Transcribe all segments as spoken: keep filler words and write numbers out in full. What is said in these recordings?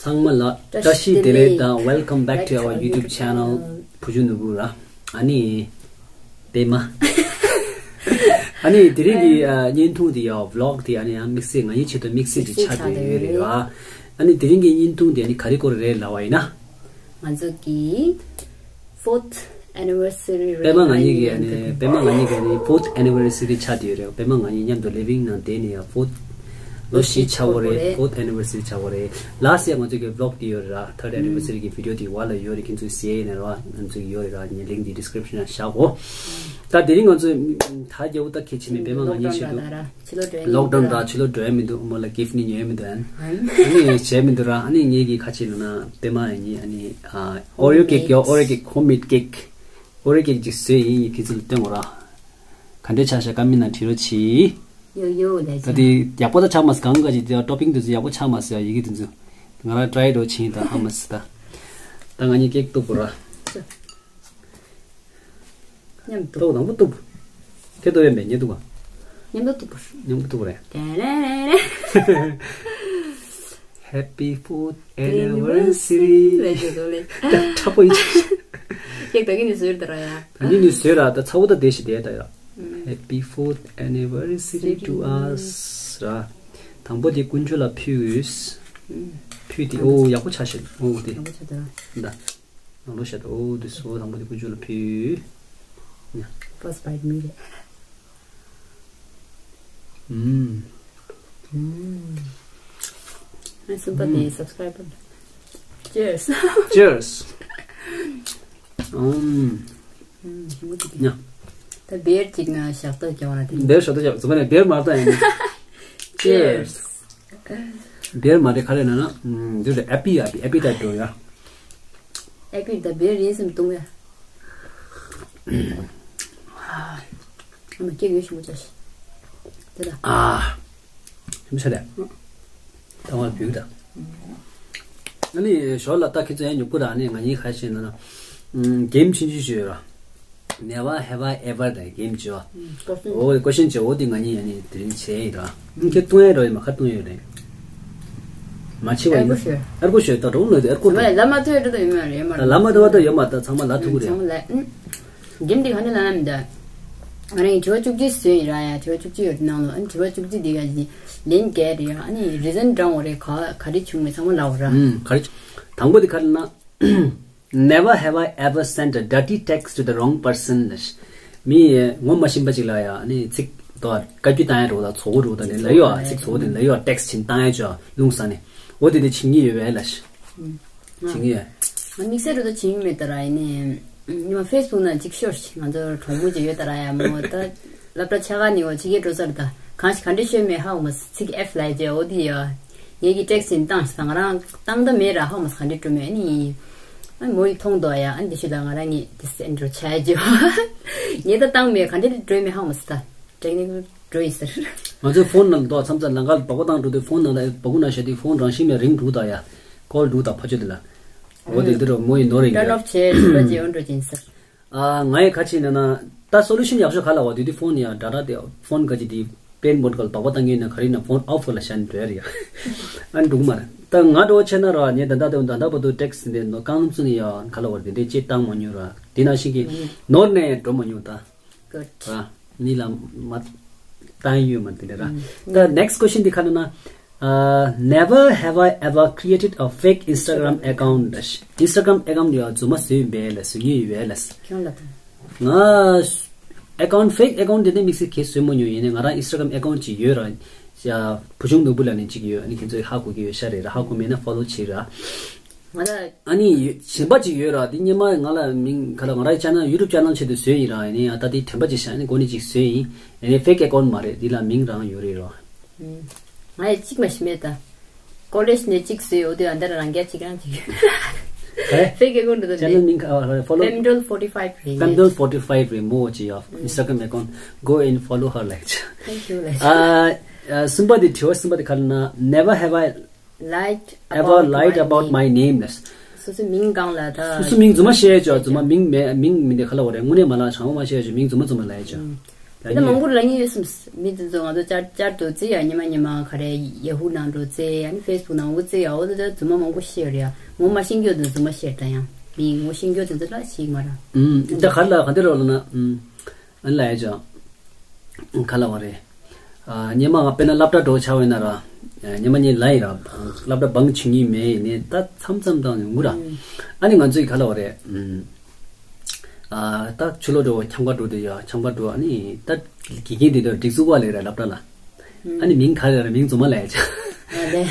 ཚང་མ་ལ་བཀྲ་ཤིས་བདེ་ལེགས་དང་། Welcome back to our YouTube channel. བུ་ཆུང་ནོར་བུ་ར། ཨ་ནི་པད་མ། ཨ་ནི་དེ་རིང་གི་ཨ་བརྙན་ཐུང་དེ་ཡང་vlog དེ་ཨ་ནི་ཡང་དམིགས་བསལ་ང་གཉིས་ཆེད་དུ་དམིགས་བསལ་ཅིག་ཆགས་བསྡད་ཡོད་རེད་ར། ཨ་ནི་དེ་རིང་གི་བརྙན་ཐུང་དེ་ཨ་ནི་ག་རེ་སྐོར་རེད་ལབ་པ་ཡིན་ན། ང་ཚོ་གི་fourth anniversary རེད། པད་མ་ང་གཉིས་ཀྱི་ཨ་ནི་པད་མ་ང་གཉིས་ཀྱི་ཨ་ནི་fourth anniversary ཆགས་བསྡད་ཡོད་རེད། པད་མ་ང་གཉིས་མཉམ་དུ་living ནང་བསྡད་ནས་ཡང་fourth ལོ་བཞི་ཆགས་པ་རེད། Fourth anniversary ཆགས་པ་རེད། Last year ང་ཚོ་གི་vlog དེ་ཡོད་རེད་ར། Third anniversary གི་video དེ་བར་ལ་ཡོད་རེད། ཁྱེད་ཚོས་གཟིགས་ཡས་ཡིན་ན་ར། ང་ཚོ་གི་ཡོད་རེད་ར། ངས་link དེ་description ནང་བཞག་གོ། ད་དེ་རིང་ང་ཚོ་ད་རྒྱལ་པོ་ད་གལ་ཆེ་མེད། པད་མ་ང་གཉིས་ཆེད་དུ་lockdown ར་ཕྱི་ལོགས་འགྲོ་ཡ་མི་འདུག་ཨ་མ་ལ་gift ནི་ཉོ་ཡ་མི་འདུག་ཨ་ནི་བྱས་མི་འདུག་ར། ཨ་ནི་ངས་བྱས་མི་འདུག་ར། ཨ་ནི་ངེད་ཀྱི་ཁ་ཆེ་ལ་ན་པད་མ་ཡིན། ཨ་ནི་Oreo cake ཡོད། Oreo cake, homemade cake, Oreo cake ཅིག་བཟོས་ཡིན། ཁྱེད་ཚོ་ལ་སྟོན་དགོས་ར། ག་འདྲས་ཆགས་ཤག་ཀ་མེན་ནང་བྲིས་རོགས་གྱིས། ཡོ་ཡོ་ལས། ད་དེ་ཡག་པོ་ད་ཆགས་མ་སོང་། གང་ག་ཅིག་དེ་topping དེ་ཚོ་ཡག་པོ་ཆགས་མ་སོང་། ཡ་ཡི་གེ་དེ་ཚོ་ང་རང་try རོགས་བྱེད། ད་ཧ་མ་སི་ད། ད་ང་གཉིས་cake གཏུབ་དགོས་ར། མཉམ་དུ། གཏུབ་དང་པོ་གཏུབ། ཁྱེད་གཏུབ་ཡས་མེད། ངས་གཏུབ་ག་མཉམ་དུ་གཏུབ་པ། མཉམ་དུ་གཏུབ་རེད། ཏེ་རེ་རེ་རེ། Happy fourth anniversary. ལས་ཞོ་དོ་ལས། ད་ཁྲ་པོ་ཡིན། ཁྱེད་ད་གིན་ནས་བཟོས་དར་ཡ། ད་གིན་ནས་བཟོས་ར། ད་ཚ་བོ་ད་དེ་ཞིག་དེ་ད་ཡ། Happy fourth anniversary to us ར། དང་པོ་དེ་དཀོན་མཆོག་ལ་ཕུལ། ཕུལ་དེ་ཨོ་ཡག་པོ་ཆགས་ཤག་ཨོ་དེ་ཡག་པོ་ཆགས་འདུག་ར། ད་ནང་ལོགས་བཤད་དོ། ཨོ་དེ་སོ་དང་པོ་དེ་དཀོན་མཆོག་ལ་ཕུལ། First bite me རེད། ཨུམ། ཨུམ། ཨ་སུམ་པ་དེ་subscribe། Cheers. Cheers. ཨུམ། ཨུམ། ཉ། ད་བེར་གཅིག་ན་ཞག་ཏོ་རྒྱག་ན་དེ། བེར་ཞག་ཏོ་རྒྱག་ཟུམ་པ་ནས་བེར་མར་ད་ཡིན། Cheers. བེར་མ་རེད། ག་རེ་ན་ན། ཨུམ། འདི་རེད། ཨེ་པི་ཨེ་པི་ཨེ་པི་ཊའི་ཊར་འགྲོ་ཡ། ཨེ་པི་ད་བེར་ཡིན་སེམས་གཏོང་ཡ། ཨ་མ་སྐྱེ་ཡོད་ཞིམ་པོ་ཅག་ཤི། དེ་ད། ཨ། ཞིམ་པོ་ཆགས་རེད། ད་བར་བུད་ད། ཨ་ནི་ཞོར་ལ་ད་ཁྱེད་ཚོ་ཡང་ཉོབ་ཀུ་ར། ཨ་ནི་ང་གཉིས་ཁ་ཤས་ན་ན། ཨུམ། གེམ་ཆུང་ཆུང་ཞིག་ཡོད་ར། Never have I ever དང་གེམ་བྱེད་པ། ཨོ་ཀོ་ཤན་བྱེད། འོ་དེ་ང་གཉིས་ཡ་ནི་དེ་རིང་བྱས་ཡིན་ར། ཁྱེད་བཏུང་ཡ་རོ་ཡིན་མ། ཁ་བཏུང་ཡོད་རེད། མ་བྱེད་པ་ཡིན་ན། ཨེར་ཀོ་ཤོད་ད་རུང་ལོས་དེ་ཨེར་ཀོ་དེ། ལ་མ་ཐོས་འགྲོ་ད་ཡོད་མ་རེད་མ། ལ་མ་ཐོས་པ་ད་ཡོད་མ། ད་ཚང་མ་ལ་ཐུག་གི་རེད། ཚང་མ་ལ། གེམ་དེ་ག་ནས་ལ་ན་མི་འདུག་ང་རང་གི་དྲི་བ་བཅུ་གཅིག་བཟོས་ཡིན་ར་ཡ། དྲི་བ་བཅུ་གཅིག་ཡོད་དེ་ནང་ལོ། ཨ་ནི་དྲི་བ་བཅུ་གཅིག་དེ་ག་ལན་བརྒྱད་རེད་ཡ། ཨ་ནི་རི་ཛན་དྲང་བ་རེད། ག་ག་རེ་བྱུང་མེད་ཚང་མ་ལབ་ར། ཨུམ། ག་རེ། དང་པོ་དེ་ག་རེ་ན། Never have I ever sent a dirty text to the wrong person. མི་ངོ་མ་ཤེས་པ་ཅིག་ལ་ཡ་ནི་ཚིག་དོ་བཀའ་བཀྱོན་བཏང་ཡ་འགྲོ་ད་ཚོགས་འགྲོ་ད་ནི་ལ་ཡོ། ཚིག་ཚོགས་དེ་ལ་ཡོ་ཊེག་སི་ཕྱིན་བཏང་ཡ་ཅོ་ལུང་ས་ནས། འོ་དེ་དེ་ཕྱིན་གྱི་ཡོད་པས་ལ་ཤི། ཕྱིན་གྱི་ཡོད། ང་དམིགས་བསལ་རུ་ད་ཕྱིན་གྱི་མེད་ད་ར། ཡིན་ནའི་ཉི་མ་ཕེ་སི་བུག་ནང་ཅིག་ཤོར་ཤི། ང་ཚོ་གྲོགས་མོ་ཅིག་ཡོད་ད་ར་ཡ། མོ་ད་སློབ་གྲྭ་ཆ་ག་ནི་འོ་ཕྱི་རྒྱལ་འགྲོ་ས་རེད། ད་གང་ཞིག་ག་འདྲ་ཤོད་མེད་ཧ་གོ་མ་སི། ཚིག་ཨེཕ་ལ་ཡ་ཅེ་འོ་དེ་ཡ། ངེད་ཀྱི་ཊེག་སི་ཡིན་བཏང་ཞིག་ད་ང་རང་བཏང་ད་མེད་ར། ཧ་མ་སི་ག་འདྲ་འགྲོ་མེད་ནི། ཨ་མོ་ཡིས་མཐོང་དོ་ཡ། ཨ་འདི་ཤི་ད་ང་རང་ངེད་དེ་སེ་འགྲོ་ཆ་ཡ་ཅི་བ། ངེད་ད་བཏང་མེད། ག་འདྲ་འགྲོ་མེད་ཧ་མ་སི། ད་ཊེག་ནིག་འགྲོ་ཡིན་ཟེར། ང་ཚོའི་ཕོན་ནང་དོ་མཚམས་མཚམས་ལང་ཀར་སྦག་སྦག་བཏང་འགྲོ་དུས་ཕོན་ནང་ལ་སྦག་སྦག་ན་བྱ་དུས་ཕོན་རང་བཞིན་ནས་རིང་འགྲོ་ད་ཡ། ཀོལ་འགྲོ་ད་ཕ་ཆོས་དེ་ལ། འོ་དེ་འདི་རུ་མོ་ཡིས་ནོར་རིང་ཊརན་ཨོཕ་བྱས་ཞིག་པ་ཅེ་འོ་འགྲོ་ཅིན་ཟེར། ཨ་ང་ཡི་ཁ་ཆེ་ན་ན། ད་སོ་ལུ་ཤན་ཡག་ཤོས་ག་ལ་བ་དུས་དུས་ཕོན་ཡ་ཌ་ཊ་དེ་ཕོན་ག་ཅི་དེ་པེན་མོད་ག་ལ་སྦག་སྦག་བཏང་གི་ཡོད་ན་ག་རེ་ཡིན་ན་ཕོན་ཨོཕ་ལ་ཤན་འགྲོ་ཡ་རེད་ཡ། ཨ་འགྲུག་མ་རེད། ད་ང་འགྲོ་ཆེ་ན་ར་ངས་ད་ལྟ་དེ་ད་ལྟ་བར་དུ་ཊེག་སི་འདི་ནོ་རྐང་ཚུན་ཡ་ག་ལ་བར་དེ་འདྲའི་ཅེས་བཏང་མ་མྱོང་ར། དེ་ནང་བཞིན་གྱི་ནོར་ནས་འགྲོ་མ་མྱོང་ད། Good. ར་ནི་ལ་མ་བཏང་ཡོད་མ་དེ་འདྲ་ར། ད་next question འདི་ག་ལ་ན། Uh, never have I ever created a fake Instagram account. Instagram account ཡ་རྫུན་མ་བཟོས་ཡིན་པས་ལ། བཟོ་མྱོང་ཡོད་པས་ལ། ཁྱོད་ལ་དང་། ང་account, fake account དེ་འདྲ་དམིགས་བསལ་གས་བཟོས་མ་མྱོང་། ཡིན་ནའི་ང་རང་Instagram account ཅིག་ཡོད་ར། ཡ་བུ་ཆུང་ནོར་བུ་ལ་ནི་ཅིག་ཡོད། ཨ་ནི་ཁྱེད་ཚོས་ཧ་གོ་གི་ཡོད་ཤ་རེད་ར། ཧ་གོ་མེད་ན་ཕོ་ལོ་བྱེད་ར། ང་ལ། ཨ་ནི་ཡོད་གཞན་པ་ཅིག་ཡོད་ར། དེ་སྔོན་མ་ང་ལ་མིང་ག་ལ་ང་རའི་ཅེ་ནལ་ཡུ་ཊུབ་ཅེ་ནལ་ཆེད་དུ་བཟོས་ཡིན་ར། ཡིན་ནའི་ཨ་ད་དེ་དྲན་པ་ཅིག་བཞག་ནི་འགོ་ནས་ཅིག་བཟོས་ཡིན། ཡིན་ནའི་ཕེག་ཨེ་ཀའུན་མ་རེད། དེ་ལ་མིང་རང་ཡོད་རེད་རོ། ང་ཡ་གཅིག་མ་ཤི་མེད་ད། ཀོ་ལེཇ་ནས་གཅིག་བཟོས་འོ་དེ་ཨ་འདར་རང་རྒྱ་གཅིག་རང་གཅིག་ཡོད། ཧེ། ཕེག་ཨེ་ཀའུན་འགྲོ་ད་ཅེ་ནལ་མིང་ག་ཨ་ཕོ་ལོ། Femdol forty five རེད། Femdol forty five རེད་མོ་ཅི་ཡ། Instagram account go and follow her like. Thank you like. ཨ་གསུམ་པ་དེ་དྲི་བ་གསུམ་པ་དེ་ག་ལ་ན། Never have I lied ever about lied my about name. My name ལས། སོ་སོའི་མིང་སྒང་ལ་ད། སོ་སོའི་མིང་རྫུན་མ་བཤད་ཡ་ཅོ། རྫུན་མ་མིང་མེད་མིང་མི་འདི་ག་ལ་བ་རེད། དངོས་གནས་མ་ལ་བྱང་བ་མ་བཤད་ཡ་ཅོ། མིང་རྫུན་མ་རྫུན་མ་ལ་ཡ་ཅོ། ཨུམ། དེ་ལ་མང་པོ་ལ་ཉེ་ཡོད་སམ། མི་དེ་ཚོ་ང་ཚོ་བཅར་བཅར་དུ་བརྩི་ཡ། ཉི་མ་ཉི་མ་ག་རེ་ཡ་ཧུ་ནང་འགྲོ་བརྩི་ཡ། ནི་ཕེ་སི་བུག་ནང་འུ་བརྩི་ཡ། འོ་དེ་ཚོ་རྫུན་མ་མང་པོ་བཤད་ཡོད་རེད་ཡ། ངོ་མ་ཤེས་རྒྱུ་དེ་རྫུན་མ་བཤད་ད་ཡང་། མི་ངོ་ཤེས་རྒྱུ་དེ་ཚོ་ལ་ཤེས་མ་ར། ཨུམ། ད་ག་ལ་ག་འདི་རོ་ལ་ན། ཨུམ། ཨ་ལ་ཡ་ཅང་། ག་ལ་བ་རེད། ཨ། ཉི་མ་ང་དཔེར་ན་སློབ་གྲྭ་འགྲོ་ཆ་བས་ན་ར། ཉི་མ་གཉིས་ལ་ཡིན་ར། སློབ་གྲྭ་བང་ཆུང་ངེས་མེད་ཡིན་ནས་ད་མཚམས་མཚམས་དང་ཡོང་གི་ར། ཨ་ནི་ང་ཚོའི་ག་ལ་བ་རེད། ཨུམ། ཨ། ད་ཆུ་ལོ་འགྲོ་ཁྱམས་ཁ་འགྲོ་དེ་ཡ་ཁྱམས་ཁ་འགྲོ། ཨ་ནི་ད་དགེ་རྒན་དེ་དུ་སྒྲིག་འཛུགས་བ་ལས་ར་སློབ་གྲྭ་ལ། ཨ་ནི་མིང་ག་རེ་ར། མིང་རྫུན་མ་ལས་ཅང་། ཨ་ལས།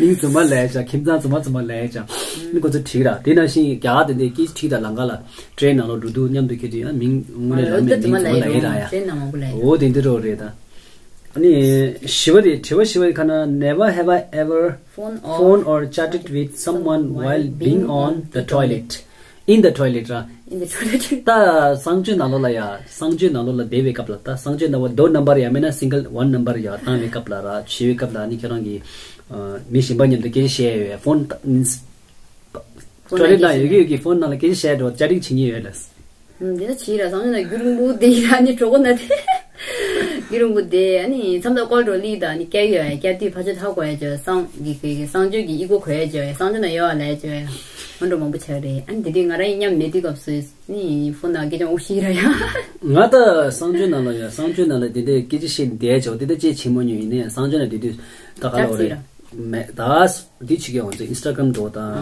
མིང་རྫུན་མ་ལས་ཅང་། ཁྱིམ་ཚང་རྫུན་མ་རྫུན་མ་ལས་ཅང་། ཨ་ནི་ཁོ་ཚོ་བྲིས་ར། དེ་ནང་བཞིན་རྒྱ་གར་དེ་འདྲའི་སྐད་བྲིས་དང་ལང་ཀ་ལ་ཊེན་ནང་ལོགས་འགྲོ་དུས་མཉམ་དུ་ཁྱེར་དུས་ཨ་མིང་དངོས་གནས་ལ་མིང་རྫུན་མ་ལས་ཡིན་ར་ཡ། འོ་དེ་འདི་རོ་རེད་ད། ཨ་ནི་བཞི་པ་དེ། དྲི་བ་བཞི་པ་དེ་ག་ན། Never have I ever phone or chatted with someone while being on the toilet. In the toilet ར། In the toilet. ད་གསང་སྤྱོད་ནང་ལོགས་ལ་ཡ། གསང་སྤྱོད་ནང་ལོགས་ལ་བསྡད་པའི་སྐབས་ལ། ད་གསང་སྤྱོད་ནང་བ་door number ཡ་མེད་ན་single one number ཡ་བཏང་བའི་སྐབས་ལ་ར། བྱེད་པའི་སྐབས་ལ་ཨ་ནི་ཁྱེད་རང་གིས་ཨ་མི་གཞན་པ་མཉམ་དུ་སྐད་ཆ་བཤད་ཡོད། ཕོན་ཕོན་ཊོ་ལེཊ་ནང་ཡོད་ཀྱི་ཡོད་ཀྱི་ཕོན་ནང་ལ་སྐད་ཆ་བཤད་འགྲོ། ཅ་ཊིང་བྱེད་ཀྱི་ཡོད་ལ། ཨུམ། འདི་ལ་བྱིས་ར་སང་ཉིན་ན་རྒྱུན་རིང་པོ་དེ་ཡིན་ན་ནི་གྲོགས་པོ་ན་དེ། རྒྱུན་རིང་པོ་དེ་ཨ་ནི་མཚམས་ཐོག་ཀོལ་འགྲོ་ལི་དང་ནི་སྐྱ་ཡོད་སྐྱ་དུས་ཕ་ཆ་ཐག་གོ་ཡ་ཅོ་སང་གི་གི་གི་སང་ཇོ་གི་ཨི་གོ་གོ་ཡ་ཅོ་ཡ། སང་ཇོ་ན་ཡོད་ཨ་ལ་ཡ་ཅོ་ཡ། ང་འགྲོ་མང་པོ་ཆགས་རེད། ཨ་ནི་དེ་དུས་ང་རང་ཡིན་མཉམ་མེད་དུས་སྐབས་སུ་ནི་ཕོན་ན་སྐད་ཅང་འུ་ཤི་ར་ཡ། ང་ད་སང་ཇོ་ན་ལ་ཡ། སང་ཇོ་ན་ལ་དེ་འདྲའི་སྐད་ཆ་བཤད་བསྡད་ཅོ། དེ་འདྲ་ཅེས་བྱེད་མ་མྱོང་། ཡིན་ནའི་སང་ཇོ་ན་དེ་དུས་ད་ག་ལ་བ་རེད། མེད་ད། འདི་བྱེད་ཀྱི་ཡོང་ཚེ་ཨིན་སི་ཊ་གྷ་རམ་འགྲོ་དང་།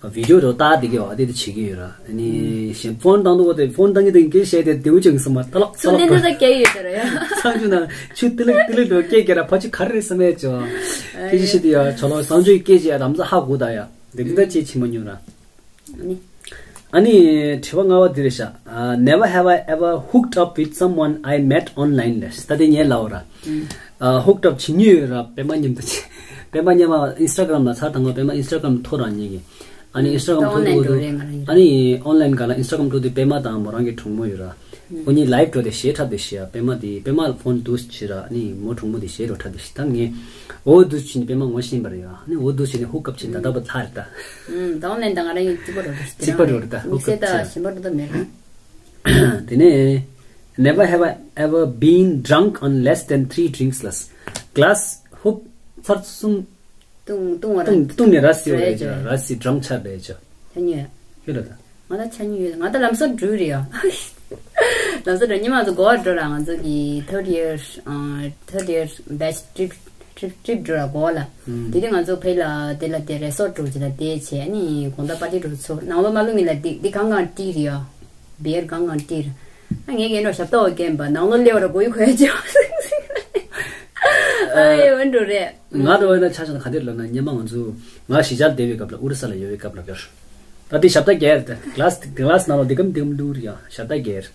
ཨང་། བི་ཌི་ཡོ་འགྲོ་ལྟ་འདི་གི་འོ་དེ་དེ་བྱེད་ཀྱི་ཡོད་ར། ཨ་ནི་གཞན་ཕོན་བཏང་འདུག་གོ། དེ་ཕོན་བཏང་གི་དེ་སྐད་བཤད་དེ་དེའུ་ཅང་སུ་མ་ད་ལག་ད་ཚུར་ལེན་ལག་དུས་ད་སྐད་ཡོད་ཟེར་ཡ། སང་ཆུ་ན་ཆུ་ཏི་ལིག་ཏི་ལིག་འགྲོ་སྐད་སྐད་ར་ཕ་ཆུ་ག་རེ་རེད་བསམ་ཡས་ཅོ། སྐད་ཆ་བཤད་དེ་ཡ་ཆོ་ལོ་སང་ཆུའི་སྐད་ཅིག་ཡ་རམ་ས་ཧ་གོ་ད་ཡ། དེ་འདི་ད་ཅེས་བྱེད་མ་མྱོང་ར། ཨ་ནི། ཨ་ནི་དྲི་བ་ལྔ་པ་འདི་རེད་ཤག་ཨ། Never have I ever hooked up with someone I met online ལས། ད་དེ་ངས་ལབ་པ་ར། ཨ། ཧུག་ཌི་ཨབ་བྱེད་མྱོང་ཡོད་ར། པད་མ་མཉམ་དུ་བྱས། པད་མ་མཉམ་མ་ཨིན་སི་ཊ་གྷ་རམ་ལ་ཚར་དང་པོ་པད་མ་ཨིན་སི་ཊ་གྷ་རམ་ཐོ་རང་ཉིད་ཀྱི། ཨ་ནི་ཨིན་སི་ཊ་གྷ་རམ་ཐོ་དུ་འོ་དུ། ཨ་ནི་ཨོན་ལན་ག་ལ་ཨིན་སི་ཊ་གྷ་རམ་ཐོ་དུ་པད་མ་དང་མོ་རང་གི་གྲོགས་མོ་ཡོད་ར། ཁོ་གཉིས་ལའིབ་འགྲོ་དེ་ཞེ་ཁྲབ་དེ་ཞེ་ཡ། པད་མ་དེ་པད་མ་ཕོན་དུ་ཞེ་ར། ཨ་ནི་མོ་གྲོགས་མོ་དེ་ཞེ་རོ་ཁྲབ་དེ་ཞེ། ད་ངས་འོ་དུ་ཕྱིན་པད་མ་ངོ་ཤེས་པ་རེད་ཡ། ཨ་ནི་འོ་དུ་ཕྱིན་ནས་ཧུག་ཨབ་བྱེད་ད་ད་པ་ཐ་རེད་ད། ཨུམ། ད་ཨོན་ལན་དང་ང་རང་གཉིས་གཅིག་པ་རེད་ར། གཅིག་པ་རེད་ར་ད། དམིགས་བསལ་ད་གཞན་པ་རེད་ད་མེད་ར། དེ་ནས། Never have I ever been drunk on less than three drinks ལས། ག་ལ་སི་ཧུབ་ཚར་གསུམ། བཏུང་བཏུང་བ་ར། བཏུང་བཏུང་ནས་ར་སི་བ་རེད་ཅོ། ར་སི་ཌྲང་ཆགས་རེད་ཅོ། ཆ་ཉོས། ཁྱོད་ལ་ད། ང་ད་ཆ་ཉོས་ཡོད། ང་ད་ལམ་སང་འགྲུལ་རེད་ཡ། ལམ་སང་འགྲོ་ཉི་མ་ཚོ་གོ་བ་འགྲོ་ར། ང་ཚོ་གི་third year ཨ་third year batch trip trip trip འགྲོ་ར་གོ་བ་ལ། དེ་དུས་ང་ཚོ་ཕེ་ལ་དེ་ལ་དེ་རེ་སོར་འགྲོ་ཅི་ལ་དེ་བྱས་ནི་དགོང་དག་པར་ཊི་འགྲོ་ཚོ་ནང་ལོ་མ་ལུ་མི་ལ་དེ་དེ་གང་གང་ཏི་རེད་ཡ། བི་ཡར་གང་གང་ཏི་རེད། ཨ་ངས་གན་འགྲོ་ཞབས་ཏོག་གན་པ་ནང་ལོ་ལེ་བ་ར་གོ་ཡི་གོ་ཡ་ཅི་བ། ཨ་ཡེ་འོན་འགྲོ་རེད། ང་འགྲོ་བ་ན་ཆ་ཆ་ན་ག་དེར་ལ་ན་ཉི་མ་ང་ཚོ་ང་གཞིས་ཆགས་བསྡད་པའི་སྐབས་ལ་ཨོ་རི་ས་ལ་ཡོད་པའི་སྐབས་ལ་བར། ད་དེ་ཞབས་ཏ་གེར་ད་ག་ལ་སི་ག་ལ་སི་ནང་ལ་འདི་གམ་འདི་གམ་འདུག་རེད་ཡ། ཞབས་ཏ་གེར།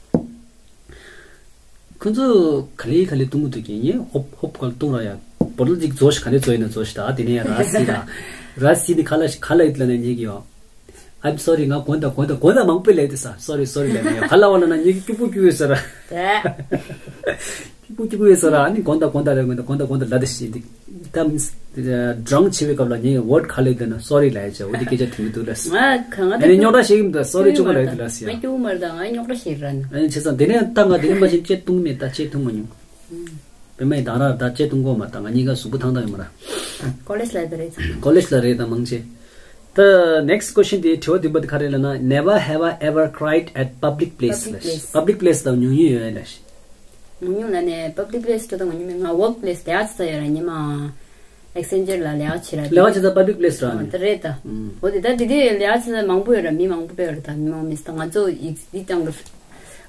ཁོ་ཚོ་ག་ལེ་ག་ལེ་བཏུང་གི་འདུག་གི། ངས་ཧོབ་ཧོབ་ག་ལ་བཏུང་ར་ཡ། བོ་ཊལ་གཅིག་རྫོགས་ཤིག་ག་ལེ་རྫོགས་ཡིན་ན་རྫོགས་ཤིག་ད་དེ་ནས་ཡ་ར་སི་ར། ར་སི་ནི་ག་ལ་ཤི་ག་ལ་ཡིད་ལ་ནས་ཉེ་གི་ཡོ། I'm sorry ང་གོན་ད་གོན་ད་གོན་ད་མང་པོ་ལས་དེ་ས་སོ་རི་སོ་རི་ལས་ནས་ཡ་ག་ལ་བ་ལ་ན་ཉེ་གི་སྐྱུག་པོ་སྐྱུག་ཡོད་ས་ར། སྐྱུག་པོ་སྐྱུག་པོ་ཡོད་ས་ར། ཨ་ནི་གོན་ད་གོན་ད་ར་གོན་ད་གོན་ད་གོན་ད་ལ་དེ་ཤི་འདི། ད་ཌྲང་ཆེ་བའི་སྐབས་ལ་ངས་ཝར་ཌི་ག་ལེ་ལྟ་ན་སོ་རི་ལབ་ཡ་ཆེ། འོ་འདི་སྐད་ཆ་དྲི་མི་འདུག་ལ། ང་གང་ང་ཨ་ནི་རྙོག་དྲ་བཤད་ཀྱི་མི་འདུག་སོ་རི་ཆུང་མ་ལབ་ཡ་འདུག་ལ་ཟེར་ཡ། ང་སྐྱུག་མར་དང་ང་རྙོག་དྲ་བཤད་ར་ནི། ཨ་ནི་བྱས་ཙང་དེ་ནས་ད་ང་དེ་རིང་མ་བཞིན་ལྕེ་བཏུང་མེད། ད་ལྕེ་བཏུང་མ་མྱོང་། པད་མ་ཡི་དང་ར་ད་ལྕེ་བཏུང་གོ་མ་ད་ང་གཉིས་ཀ་གཟུགས་པོ་ཐང་ཐང་ཡོད་མ་ར། ཀོ་ལེཇ་ལ་ཡོད་རེད་ཙང་། ཀོ་ལེཇ་ལ་རེད་ད་མང་ཆེ། ད་next question དེ་དྲི་བ་བདུན་པ་དེ་ག་རེ་ལབ་ན། Never have I ever cried at public place ལ། Public place ལ་མྱོང་མྱོང་ཡོད་ལ། ཉུང་ཉུང་ལ་ནས་པབ་ལིག་པི་ལེ་སི་འགྲོ་དང་ཉུང་མིན། ང་ཝོག་པི་ལེ་སི་ལས་ཀ་བྱེད་ས་ཡོད་ར། ཉི་མ་ཨེག་སེན་ཅར་ལ་ལས་ཀ་བྱེད་ར། ལས་ཀ་བྱེད་ས་པབ་ལིག་པི་ལེ་སི་ར། ཨ་ནི་དེ་རེད་ད། ཨུམ། འོ་དེ་ད་དེ་དུས་ལས་ཀ་བྱེད་ས་མང་པོ་ཡོད་ར། མི་མང་པོ་ཡོད་ར། ད་མི་མང་མི་སི་ད་ང་ཚོ་ཡིག་འདི་སྟེང་དུ་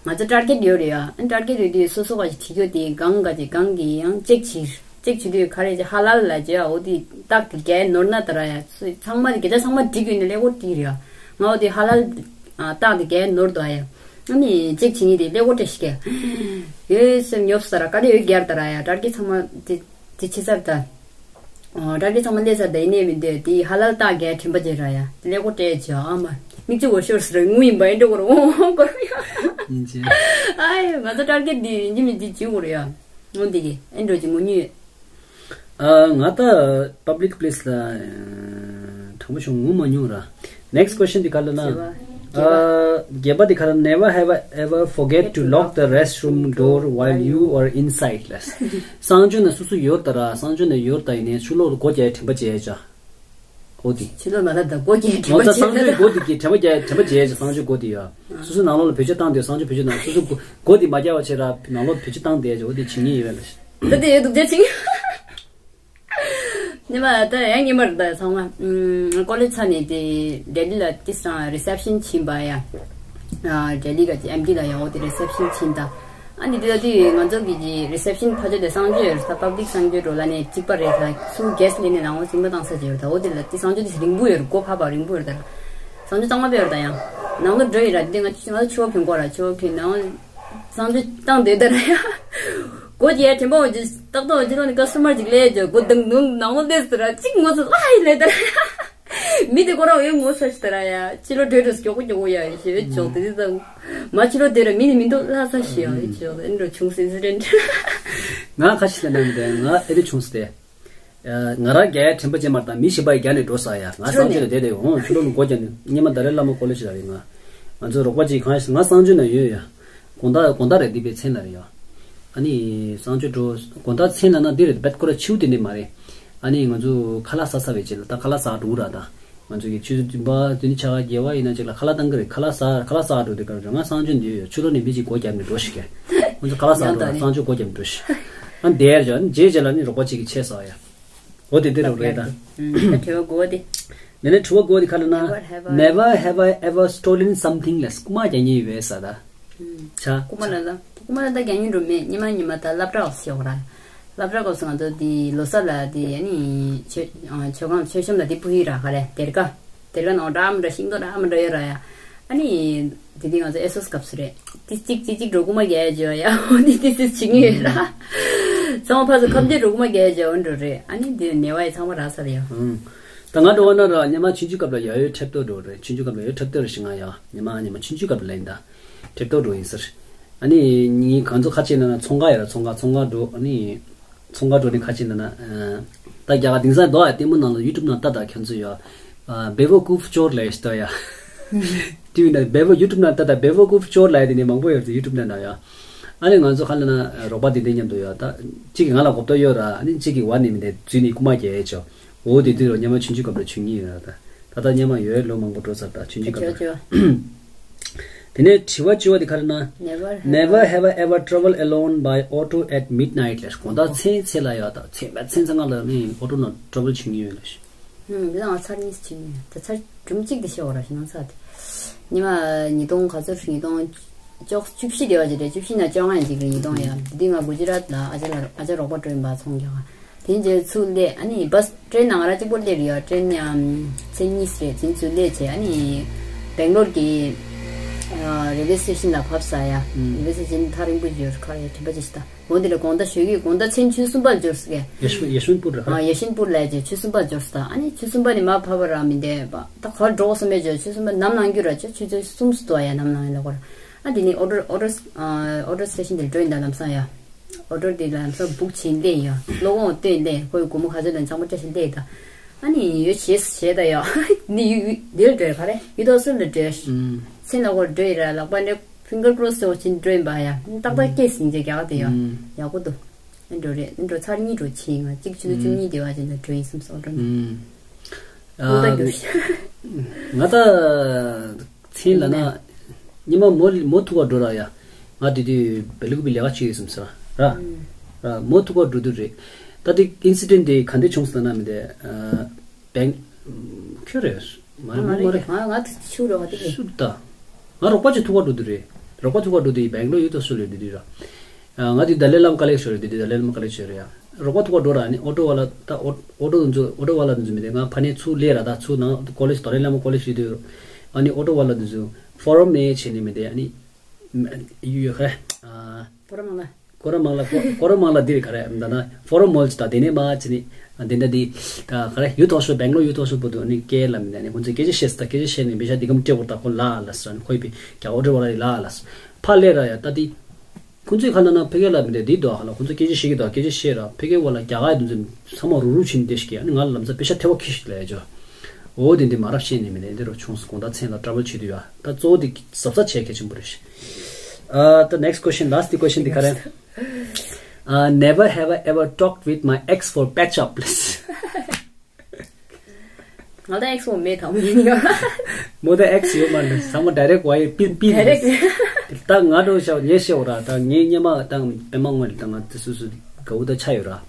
ང་ཚོ་ཊར་གེ་ཊི་ཡོད་རེད་ཡ། ཨ་ཊར་གེ་ཊི་ཡོད་དུས་སོ་སོ་ག་ཅིག་བྲིས་རྒྱུ་དེ་གང་ག་ཅིག་གང་གི་ཡང་ཅེག་བྱེད་ཅེག་བྱེད་དུས་ག་རེ་ཅིག་ཧ་ལ་ལ་ཅེ་འོ་དེ་རྟགས་དེ་རྒྱལ་ནོར་ན་ད་ར་ཡ། ཚང་མ་དེ་སྐད་ཆ་ཚང་མ་འགྲིག་ཡོད་ནི་ཀླད་ཀོར་བྲིས་རེད་ཡ། ང་འོ་དེ་ཧ་ལ་རྟགས་དེ་རྒྱལ་ནོར་དོ་ཡ། ཨ་ནི་ཅེག་བྱེད་ངེས་དེ་ཀླད་ཀོར་བཀྲ་ཤིས་ཀྱི་ཡོད་སེམས་ཉོབ་ས་ར། དཀའ་ལས་ཡོད་རྒྱར་ད་ར་ཡ། ཊར་གེ་ཊི་ཚང་མ་དེ་དེ་ཕྱི་སར་ད། ཨོ་ཊར་གེ་ཊི་ཚང་མ་སླེབས་ས་ད་ཡིན་ནས་མི་འདོད་དེ་ཧ་ལ་ལ་རྟགས་རྒྱལ་དྲན་པ་བརྗེད་ར་ཡ། ཀླད་ཀོར་སྤྲད་བྱས་ཨ་མ་མིག་ཆུ་འོ་ཤོར་ས་ར་ངུ་ཡིན་པ་ཨེ་འགྲོ་གོ་ར་འོང་གོ་ར་ཡ། ཡིན་ཅེ། ཨ་ཡ་ང་ཚོ་ཊར་གེ་ཊི་འདི་ཡིན་གྱི་མིན་གྱི་བྱེད་གོ་ར་ཡ། འོ་འདི་གི་ཨེ་འགྲོ་གྱི་ངུ་ཉུས། ཨ་ང་ད་པབ་ལིག་པི་ལེ་སི་ལ་དྲང་པོ་བྱུང་ངུ་མ་མྱོང་ར། Next question དེ་ག་ལ་ན། བརྒྱད་པ་དེ་ག་རེ། Never have I ever forget to lock the restroom door while you are inside ལ། གསང་སྤྱོད་ནང་སོ་སོ་ཡོད་ད་ར། གསང་སྤྱོད་ནང་ཡོད་ད་ཡིན་ནའི་ཕྱི་ལོགས་ལ་སྒོ་རྒྱག་ཡའི་དྲན་པ་བརྗེད་ཡ་ཅག་འོ་དེ། ཕྱི་ལོགས་ལ་ལབ་ད་སྒོ་རྒྱག་ཡའི་དྲན་པ་བརྗེད་ད། གསང་སྤྱོད་སྒོ་དེ་གི་དྲན་པ་རྒྱག་དྲན་པ་བརྗེད་ཡ་ཅག་གསང་སྤྱོད་སྒོ་དེ་ཡ། སོ་སོ་ནང་ལོགས་ལ་བེད་སྤྱོད་བཏང་དུས་གསང་སྤྱོད་བེད་སྤྱོད་བཏང་། སོ་སོ་སྒོ་སྒོ་དེ་མ་རྒྱག་པ་བྱས་ར་ནང་ལོགས་བེད་སྤྱོད་བཏང་བསྡད་ཡ་ཅག་འོ་དེ་བྱེད་ཉེན་ཡོད་པས་ལ། ད་དེ་ཡོད་འདུག་ཅག་བྱེད་ཉེན། ཉི་མ་ད་ཡང་ཉི་མར་ད་ཚང་མ་ཀོ་ལེཇ་ཚར་ནས་དེ་ལྡི་ལི་ལ་ཏི་སང་རི་སེབ་ཤན་ཕྱིན་པ་ཡ། ལྡི་ལི་ག་ཅི་ཨེམ་ཊི་ལ་ཡ། འོ་དེ་རི་སེབ་ཤན་ཕྱིན་ད། ཨ་ནི་དེ་ད་དུས་ང་ཚོ་གི་ཅི་རི་སེབ་ཤན་ཕ་ཆོ་དེ་གསང་སྤྱོད་ཡོད་ས། པབ་ལིག་གསང་སྤྱོད་འགྲོ་ལ་ནས་གཅིག་པ་རེད་ས། སུ་གེ་སི་ལེན་ནས་ནང་ལོགས་གཟིགས་མོ་བཏང་ས་ཅིག་ཡོད་ད། འོ་དེ་ལ་དེ་གསང་སྤྱོད་དེ་རིང་པོ་ཡོད། སྒོ་ཕར་ཕར་རིང་པོ་ཡོད་ད་ར། གསང་སྤྱོད་གཙང་མ་དཔེ་ཡོད་ད་ཡང་། ནང་ལོགས་འགྲོ་ཡི་ར། དེ་ང་ང་ཚོ་ཕྱི་བ་གྱོན་གོ་ར། ཕྱི་བ་གྱོན་ནང་གསང་སྤྱོད་བཏང་སྡོད་ད་ར་ཡ། སྒོ་ཅི་ཡ་དྲན་པ་འོ་ཅི་ཏག་ཏག་འོ་ཅི་ལོ་ནི་ཀ་སུ་མར་ཅིག་ལས་ཅོ་སྒོ་དང་ནང་ནང་ལོགས་སྡོད་ས་ར། གཅིག་ངོ་ཚ་ལ་ཡི་ལས་ད་ར་ཡ། མི་དེ་ཁོ་རང་འོ་ཡ་ངོ་ཚ་ཞིག་ད་ར་ཡ། ཕྱི་ལོགས་འགྲོ་འགྲོ་མགྱོགས་པོ་མགྱོགས་པོ་ཡ་ཞེས་ཅོག་དེ་དེ་དང་། མ་ཕྱི་ལོགས་དེ་ར་མི་ནི་མི་འདུག་ལྷ་ས་ཞིག་ཡ་ཅོག་ཨེ་འགྲོ་བྱུང་སྲིད་སི་རེད། ང་ཁ་ཤས་ལ་ནམ་དེ་ང་ཨེ་རེ་བྱུང་སྟེ། ང་རང་རྒྱལ་དྲན་པ་ཅན་མར་དང་མི་གཞན་པ་ཡི་རྒྱ་ནས་འགྲོ་ས་ཡ། ང་གསང་སྤྱོད་ལ་བསྡད་དེ་འོང་ཕྱི་ལོགས་ལ་སྒོ་རྒྱབ་ནས་སྙེ་མ་ད་རེ་བླ་མ་ཀོ་ལེ་ཞིག་ལ་རེད། ང་ང་ཚོ་རོགས་པ་ཅིག་གང་ཞིག་ང་གསང་སྤྱོད་ན་ཡོད་ཡ། དགོང་དག་དགོང་དག་རེད། འདི་པའི་མཚན་ལ་རེད་ཡ། ཨ་ནི་གསང་སྤྱོད་འགྲོ་དགོང་དག་མཚན་ལ་ན་འདི་རེད། བེད་ཁོ་ར་ཆིའུ་དེ་འདྲ་མ་རེད། ཨ་ནི་ང་ཚོ་ཁ་ལག་ཟ་ས་བའི་རྗེས་ལ་ད་ཁ་ལག་ཟ་འགྲོ་ར་ད། ང་ཚོ་གི་ཆུ་ཚོད་བདུན་པ་དེ་ནི་ཆ་ག་བརྒྱད་པ་ཡིན་ན་ཅིག་ལ་ཁ་ལག་བཏང་གི་རེད། ཁ་ལག་ཟ་ཁ་ལག་ཟ་འགྲོ་དུས་སྐབས་ང་གསང་སྤྱོད་འདི་ཡོད་ཡ། ཕྱི་ལོགས་ནས་མི་གཅིག་སྒོ་བརྒྱབ་ནས་འགྲོ་ཞིག་ག་ང་ཚོ་ཁ་ལག་ཟ་ཡང་འགྲོ་ད་ར་ནི་གསང་སྤྱོད་སྒོ་བརྒྱབ་ནས་འགྲོ་ཞིག་ཨ་འདིར་ཇོ་རྗེས་རྗེས་ལ་ནི་རོགས་པ་གཅིག་གིས་ཆས་ཟ་ཡ། འོ་དེ་འདི་རུ་རེད་ད། ད་དྲི་བ་དགུ་པ་དེ། དེ་ནས་དྲི་བ་དགུ་པ་དེ་ག་རེ་ལབ་ན། Never have I ever stolen something ལས་རྐུ་མ་རྒྱག་མྱོང་ཡོད་པས་ཟེར་ད། ཆ། རྐུ་མ་ལ་ལ་རྐུ་མ་ལ་ད་རྒྱག་མྱོང་འགྲོ་མེད། སྙེ་མ་སྙེ་མ་ད་སློབ་གྲྭ་སྐབས་སུ་ཡོད་ར། སློབ་གྲྭ་སྐབས་སུ་ང་ཚོ་དེ་ལོ་གསར་ལ་དེ་ཨ་ནི་མཆོད་མཆོད་ཁང་མཆོད་གཤོམ་ལ་དེ་ཕུལ་ཡི་ར། ག་རེ་སྡེར་ཁ་སྡེར་ཁ་ནང་འདྲ་མི་འདྲ་ཤིང་ཏོག་འདྲ་མི་འདྲ་ཡོད་ར་ཡ། ཨ་ནི། དེ་དུས་ང་ཚོ་ཨེ་སོ་སི་སྐབས་སུ་རེད། ཏི་གཅིག་ཏི་གཅིག་འགྲོ་རྐུ་མ་རྒྱག་ཡ་བྱེད་པ་ཡ། འོ་ནི་ཏི་སི་བྱེད་ངེས་ཡོད་ར། ཚང་མ་ཕར་ཚུར་ཁ་གཏད་འགྲོ་རྐུ་མ་རྒྱག་ཡ་བྱེད་པ་འགྲོ་རེད། ཨ་ནི་དེ་ནས་བ་ཡི་ཚང་མ་རག་ས་རེད་ཡ། ཨང་། ད་ང་འགྲོ་བ་ན་ར་སྙེ་མ་ཆུང་ཆུང་སྐབས་ལ་ཡ་ཡོད་ཁྲེབ་ཏོ་འགྲོ་རེད། ཆུང་ཆུང་སྐབས་ལ་ཡོད་ཁྲེབ་ཏོ་རེད་ཤི་ང་ཡ། སྙེ་མ་སྙེ་མ་ཆུང་ཆུང་སྐབས་ལ་ཡིན་ད། ཁྲེབ་ཏོ་འགྲོ་ཡིན་ཟེར། ཨ་ནི་ངའི་གང་ཚོ་ཁ་ཆེ་ན་ན་ཚོང་ཁང་ཡོད་ར། ཚོང་ཁང་ཚོང་ཁང་འགྲོ་ཨ་ནི། ཚོང་ཁ་འགྲོ་ནས་ཁ་ཆེ་འདི་ན། ད་རྒྱ་གར་དེང་སང་འདུག་ཨ། ལྟད་མོ་ནང་ལ་ཡུ་ཊུབ་ནང་ལྟ་ད་ཁྱོད་ཚོ་ཡ། Bevo Kuf Chor ལས་ཤི་ད་ཡ། ཊི་ཝི་ནང་Bevo ཡུ་ཊུབ་ནང་ལྟ་ད་Bevo Kuf Chor ལས་དེ་ནས་མང་པོ་ཡོད་ཡུ་ཊུབ་ནང་ན་ཡ། ཨ་ནི་ང་ཚོ་ཁ་ལ་ན་རོགས་པ་དེ་འདྲ་མཉམ་དུ་ཡ། ད་གཅིག་གིས་ང་ལ་གོ་བརྡ་ཡོད་ར། ཨ་ནི་གཅིག་གིས་བར་ནས་མི་འདྲ་འཛུལ་ནས་རྐུ་མ་རྒྱག་ཡས་ཆོ། འོ་དེ་དུས་རོ་སྙེ་མ་ཆུང་ཆུང་སྐབས་ལ་ཆུང་ཉིད་ཡོད་ར་ད། ད་ལྟ་སྙེ་མ་ཡོད་ལོ་མང་པོ་འགྲོ་ཚར་ད་ཆུང་ཆུང་སྐབས་ལ། དེ་ནས་དྲི་བ་བཅུ་པ་དེ་ག་རེ་ན། Never have Never I have I ever traveled alone by auto at midnight ལས། དགོང་དག་མཚན་ཚེ་ལ་ཡོད་ད། མཚན་མ་མཚན་ཚེ་ང་ལ་ནི་ཨོ་ཊོ་ནང་ཊེ་རེ་ཝལ་བྱེད་ཀྱི་ཡོད་ལ་ཤི། ཧུམ། འདི་ལ་ང་ཚར་གཉིས་བྱེད་ཀྱི་ཡོད། ད་ཚར་སྒྲུང་གཅིག་དེ་བཤད་འོ་ར་ཤི་ནང་ཚར་དེ། ཉི་མ་ཉིས་སྟོང་ག་ཚོད་ཉིས་སྟོང་བཅུ་བཅུ་བཞི་དེ་བ་ཅིག་རེད། བཅུ་བཞི་ན་བཅོ་ལྔ་ཡིན་ཅིག་རེད། ཉིས་སྟོང་ཡ། འདི་ང་གུ་ཇི་རཱཏ་ལ་ཨ་ཅག་ལ་ཨ་ཅག་རོགས་པ་འགྲོ་ཡིན་པ་ཚོང་རྒྱག་ག་དེ་རྗེས་ཚུར་སླེབས། ཨ་ནི་བྷ་སི་ཊེ་རེན་ནང་ང་རང་གཅིག་པོ་སླེབས་རེད་ཡ། ཊེ་རེན་ཡང་མཚན་གཉིས་རེད། དེ་ཚུར་སླེབས་བྱས་ཨ་ནི་སྦེང་ལོར་གྱི་རེལ་ཝེ་སི་ཊེ་ཤན་ལ་བབས་ས་ཡ། རེལ་ཝེ་སི་ཊེ་ཤན་ཐག་རིང་པོ་ཡོད་ཁ་རེད། དྲན་པ་ཅི་ཞིག་ད། འོ་འདི་ལ་དགོང་དག་ཞོགས་ཀྱི་དགོང་དག་མཚན་ཆུ་གསུམ་པར་འབྱོར་ཟེར་གི། ཡེ་ཤུ་ཡེ་ཤུན་པུར་རེད་ཁ། ཡེ་ཤུན་པུར་ལ་ཡ་ཆུ་གསུམ་པར་འབྱོར་ས། ཨ་ནི་ཆུ་གསུམ་པ་ནི་མ་ཕབ་པ་ར་མི་འདས་པ་ད་གར་འགྲོ་བསམ་མེད་བྱས་ཆུ་གསུམ་པ་ནམ་ལངས་རྒྱུ་ར་ཆུ་ཆུ་ཚོད་གསུམ་སུ་ཏོ་ཡ་ནམ་ལངས་ཡ་ལ་གོ་ར། ཨ་འདི་ནི་ཨོ་ཊོ་ཨོ་ཊོ་ཨོ་ཊོ་སི་ཊེ་ཤན་དེར་འགྲོ་ཡིན་ད་ལམ་སང་ཡ། ཨོ་ཊོ་དེ་ལམ་སང་བུག་བྱས་སླེབས་ཡ། གློག་འོང་སྟོན་སླེབས། ཁོའི་སྒོར་མོ་ག་ཚོད་ལ་ཚང་མ་སྤྲད་ཤིང་སླེབས་ད། ཨ་ནི་ཡོད་བྱས་བྱས་ད་ཡ། ནི་ཡུ་ཡུ་དེར་འགྲོ་ཡ་ག་རེ་ཡུ་ཐོག་སུ་ལ་འགྲོ་ཡ། སེམས་ལ་གོ་འགྲོ་ཡི་ར་ལག་པ་འདྲེ་ཕིང་གར་ཀོ་རོ་སི་ཟེར་བ་ཅིན་འགྲོ་ཡིན་པ་ཡ། ཏག་ཏག་སྐྱེས་ཟིན་རྗེས་རྒྱ་ག་དེ་ཡ། ཡག་པོ་འདུག་ཨ་འགྲོ་རེད། ཨ་འགྲོ་ཚར་གཉིས་འགྲོ་ཕྱིན་ང་གཅིག་ཆུ་ཚོད་བཅུ་གཉིས་དེ་བ་ཅིན་ད་འགྲོ་ཡིན་བསམ་སོང་འགྲོ་ནི། ཨ་ད་འགྱུར་ང་ད་མཚན་ལ་ན་ཉི་མ་མོ་མོ་ཐུག་པ་འགྲོ་ར་ཡ། ང་དེ་དུས་བེ་ལུག་པའི་ལས་ཀ་བྱེད་ཡོད་བསམ་སོང་ར། ར་མོ་ཐུག་པ་འགྲོ་དུས་རེད། ད་དེ་ཨིན་སི་ཌེན་ཊི་དེ་ག་འདྲ་བྱུང་སོང་ན་མི་དེ། བེང་། ཁྱོད་རེད། མ་རེད་མ་རེད། ང་ང་དེ་ཆུ་རོགས་དེ་རེད། སུ་ད། ང་རོགས་པ་ཅིག་ཐུག་པ་འགྲོ་དུས་རེད། རོགས་པ་ཐུག་པ་འགྲོ་དུས་བེང་ལོར་ཡུ་ཐོག་སུ་ལོས་འགྲོ་དུས་ར། ང་དེ་ཏཱ་ལའི་བླ་མ་ཀ་ལེ་ཤོར་རེད། དེ་དུས་ཏཱ་ལའི་བླ་མ་ཀ་ལེ་ཤོར་རེད་ཡ། རོགས་པ་ཐུག་པ་འགྲོ་ར་ནི་ཨོ་ཊོ་བ་ལ་ད་ཨོ་ཨོ་ཊོ་འཛུ་ཨོ་ཊོ་བ་ལ་འཛུ་མི་དེ་ང་ཕ་ནས་ཚུར་སླེབས་ར་ད་ཚུར་ནང་ཀོ་ལེཇ་ཏཱ་ལའི་བླ་མ་ཀོ་ལེཇ་ཡོད་དུས། ཨ་ནི་ཨོ་ཊོ་བ་ལ་འཛུ་ཕོ་རམ་ནས་བྱས་ནས་མི་དེ་ཨ་ནི། ཡུ་ཡོད་ཁ། ཕོ་རམ་ལ། སྐོར་མང་ལ་སྐོར་མང་ལ་འདིར་ག་རེ་འདི་ན་ཕོ་རོ་མོལ་ཅི་ད་དེ་ནས་མ་ཅི་ནི་འདི་འདྲ་འདི་ད་ག་རེ་ཡུ་ཐོག་ཤོ་བེང་ལོར་ཡུ་ཐོག་ཤོ་བུ་དུ་ནི་སྐད་ལ་མི་འདི་ནི་ཁོང་ཚོས་སྐད་ཆ་བཤད་ས་ད་སྐད་ཆ་བཤད་ནས་མི་ཤ་འདི་གམ་སྤྲད་བོར་ད་ཁོ་ལ་ལ་སོན་ཁོས་པི་ཀྱ་ཨོ་ཏྲེ་བ་ལ་ལ་ལ་སོན་ཕ་ལེ་ར་ཡ་ད་འདི་ཁོང་ཚོས་ཁ་ན་ན་ཕ་གི་ལ་མི་འདི་འདི་དོ་ཧ་ལ་ཁོང་ཚོས་སྐད་ཆ་བཤད་གི་དོ་སྐད་ཆ་བཤད་ར་ཕ་གི་བ་ལ་རྒྱ་ག་ཡ་དུ་ཚོས་ཚང་མ་རུ་རུ་ཕྱིན་འདི་ཤི་གི་ཨ་ནི་ང་ལ་ལམ་ས་པེ་ཤ་ཐེ་བ་ཁི་ཤི་ལ་ཡ་ཇོ། འོ་དེ་འདི་མ་རབས་ཤེས་ནི་མི་ནི་འདི་རུ་ཆུང་སུ་དགོང་དག་མཚན་ལ་ཊ་རེ་ཝལ་བྱེད་དུས་ཡ། ད་གཙོ་བོ་འདི་གཟབ་གཟབ་བྱེད་གལ་ཆེན་པོ་རེད། ཨ་ད་next question, last question འདི་ག་རེད། Uh, never have I ever talked with my ex for patch up, please. ང་ད་ཨེག་སི་མོ་མེད་དམ་ཡིན་ཡོད། མོ་ད་ཨེག་སི་ཡོད་མ་རེད། ཚང་མ་direct ཝའི་པི་པི་རེད། Direct. ད་ང་འགྲོ་ཤག་ངས་ཤེས་འོ་ར། ད་ངའི་སྙེ་མ་ད་པད་མ་སྔོན་ད་ང་ད་སུ་སུ་དགའ་བོ་ད་ཆ་ཡོད་ར།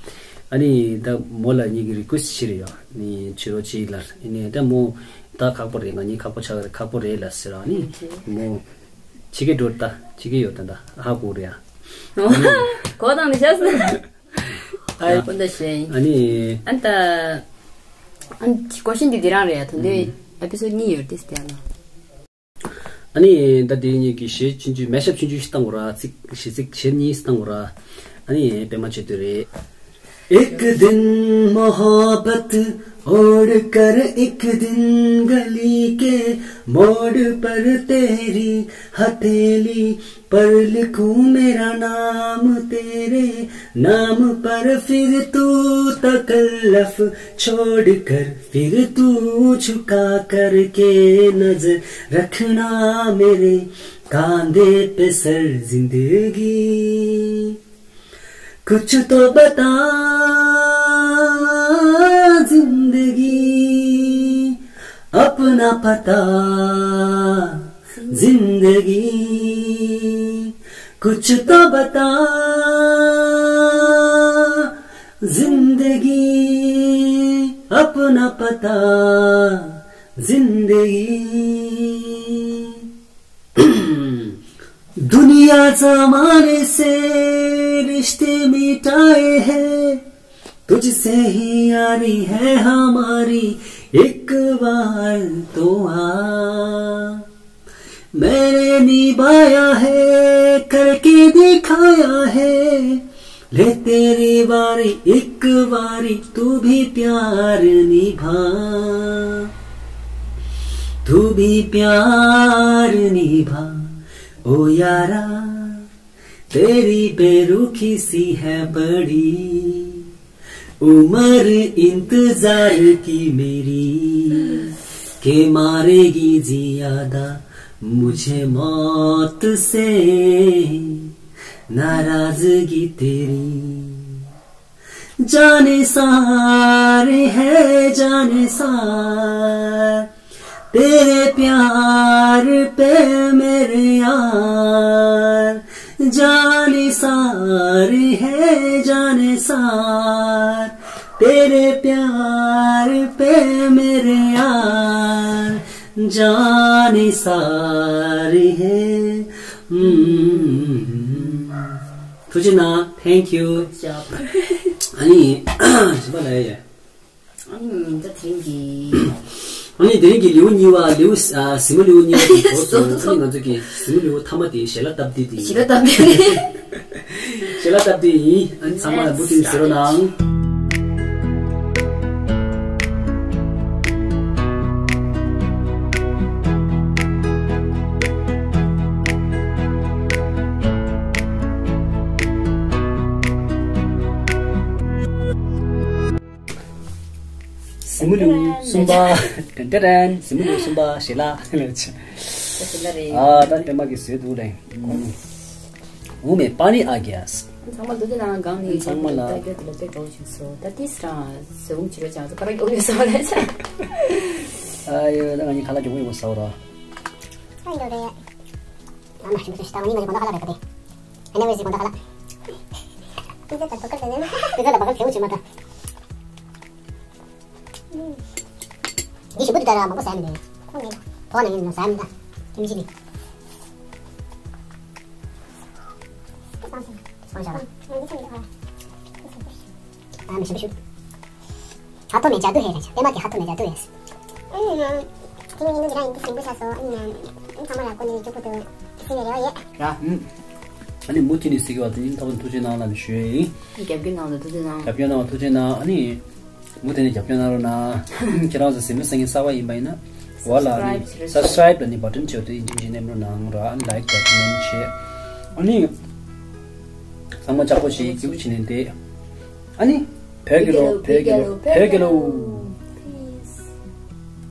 ཨ་ནི་ད་མོ་ལ་ངེད་ཀྱི་རི་ཀུ་ཨེ་སི་བྱེད་རེད་ཡ། ནི་བྱེད་རོགས་བྱེད་ལ། ཨ་ནི་ད་མོ་ད་ཁག་པོ་རེད། ང་གཉིས་ཁག་པོ་ཆགས་རེད། ཁག་པོ་རེད་ལ་ཟེར་ར། ཨ་ནི་མོ་ཕྱི་གི་འགྲོ་ད་ཕྱི་གི་ཡོད་ད་ད་ཧ་གོ་རེད་ཡ། གོ་དང་ནི་ཤ་སི། ཨ་ཀུན་ད་ཤེས། ཨ་ནི། ཨན་ད། ཨན་ཀོ་ཤན་འདི་འདི་རང་རེད་ཡ། ད་འདི་ཨེ་པི་སོ་ཌི་གཉིས་ཡོད་དེ་སྟེ་ཨ་ལ། ཨ་ནི་ད་དེ་གཉིས་ཀྱི་གཞས་ཆུང་ཆུང་mashup ཆུང་ཆུང་ཞིག་བཏང་དགོས་ར། ཚིག་གཞས་ཚིག་གཞས་གཉིས་བཏང་དགོས་ར། ཨ་ནི་པད་མ་བྱེད་དུས་རེད། एक दिन मोहब्बत ओढ़ कर एक दिन गली के मोड़ पर तेरी हथेली पर लिखूं मेरा नाम तेरे नाम पर फिर तू तकल्लफ छोड़ कर फिर तू झुका करके नजर रखना मेरे कांधे पे सर जिंदगी कुछ तो बता जिंदगी अपना पता जिंदगी कुछ तो बता जिंदगी अपना पता जिंदगी दुनिया जमाने से रिश्ते मिटाए हैं तुझसे ही यारी है हमारी एक बार तो आ मैंने निभाया है करके दिखाया है ले तेरी बारी एक बारी तू भी प्यार निभा तू भी प्यार निभा ओ यारा तेरी बेरुखी सी है बड़ी उम्र इंतजार की मेरी के मारेगी ज्यादा मुझे मौत से नाराजगी तेरी जाने सारे है जाने सार तेरे प्यार पे मेरे यार जाने सारे है जाने सार तेरे प्यार पे मेरे यार जाने सारे है हम्म। थुझे ना thank you अनि शिबा लाया ཨ་ནི་ད་དེང་གི་ཨ་ནི་དེ་རིང་གི་ལེའུ་གཉིས་པ་ལེའུ་ཨ་གཟིགས་མོ་ལེའུ་གཉིས་པ་དེ་འགོ་བཟུང་། ཨ་ནི་ང་ཚོ་གི་གཟིགས་མོ་ལེའུ་མཐའ་མ་དེ་ཞལ་ལག་སྟབས་བདེ་དེ་ཞལ་ལག་སྟབས་བདེ་ཞལ་ལག་སྟབས་བདེ་ཡིན། ཨ་ནི་ཚང་མ་ལ་མུ་མཐུད་གཟིགས་རོགས་གནང་། གཟིགས་མོ་ལེའུ་གསུམ་པ། ཏན་ཏན་ཏན། གཟིགས་མོ་ལེའུ་གསུམ་པ་ཞལ་ལག་ད་ཞལ་ལག་རེད། ཨ་ད་པད་མ་གིས་བཟོས་འདུག་ལེ། འུ་མེ་པ་ནི་ཨ་གི་ཡ། ཚང་མ་འདུག་དེ་ནང་གང་ནས་ཚང་མ་ལ་ད་སྐྱོ་དེ་ལ་དཔེ་འགྲོ་བཞིན་སོ། ད་ཏིས་རང་ཟེ་འུ་ཅི་རོ་ཅང་ཚོ་ཁ་ར་ཡོང་ཡོད་སོ་ལེ་ཆ། ཨ་ཡོ་ད་ང་གཉིས་ཁ་ལག་གྱོང་ཡོང་སོ་ར། ཨ་འདོ་རེད། ཨ་མ་ཤི་མ་ཤི་ད་ང་གཉིས་མ་ཤི་གོང་ད་ཁ་ལག་རེད་པ་དེ། ཨ་ནེ་ཝེ་ཟི་གོང་ད་ཁ་ལག་ཏི་ཙེ་ད་དོ་ཀར་ཟེ་ནེ་ཏི་ཙེ་ད་བ་ཀར་ཁེའུ་ཆི་མ་ད། འདི་ཞིམ་པོ་འདུག་ད་ར་མང་པོ་ཟ་ཡ་མི་འདུག་ཁོ་ནས་ཐོག་ནས་ཡིན་ནོ་ཟ་ཡ་མི་འདུག་ཁྱིམ་གཞིས་ནི། སྤང་བྱ་བ། ཨ་མི་ཞིམ་པོ་ཞིག་ཧ་ཐོ་མེ་ཇ་དུ་ཧེ་རེད། པད་མ་དེ་ཧ་ཐོ་མེ་ཇ་དུ་ཧེ། ཨ་ནི་ན། དེ་ནི་ཡིན་ནོ་འདི་རང་ཡིན་དུས་ཞིམ་པོ་ཆགས་སོ། ཨ་ནི་ན། ཚང་མ་ལ་ཀོ་ནི་ལི་ཅུ་པུ་དུ་སི་ནི་རེ་བ་ཡོད། ཡ། ཨ་ནི་མུ་མཐུད་ནས་གཟིགས་པ་དེ་ཡིན་ཐོག་ཐུགས་རྗེ་གནང་ལ་ནི་ཞུ་ཡ་ཡིན། རྒྱབ་སྐྱོར་གནང་ལ་ཐུགས་རྗེ་གནང་། རྒྱབ་སྐྱོར་གནང་བ་ཐུགས་རྗེ་གནང་། ཨ་ནི། མུ་མཐུད་ནས་རྒྱབ་སྐྱོར་གནང་རོགས་གནང་། ཁྱེད་རང་ཚོ་གཟིགས་མོ་གསན་མཁན་གསར་པ་ཡིན་པ་ཡིན་ན། འོག་ལ་ཨ་ནི་Subscribe་ལ་ནི་བ་ཊན་བྱོས་ཏེ་ཡིན་གཅིག་མིན་གཅིག་མནན་རོགས་གནང་ར། ཨ་ནི་Like་དང་Comment་བྱས། ཨ་ནི། ཚང་མ་ལྕགས་པོ་བྱེད་སྐྱིད་པོ་བྱེད་ནས་བསྡད། ཨ་ནི། བོད་རྒྱལ་ལོ། བོད་རྒྱལ་ལོ། བོད་རྒྱལ་ལོ།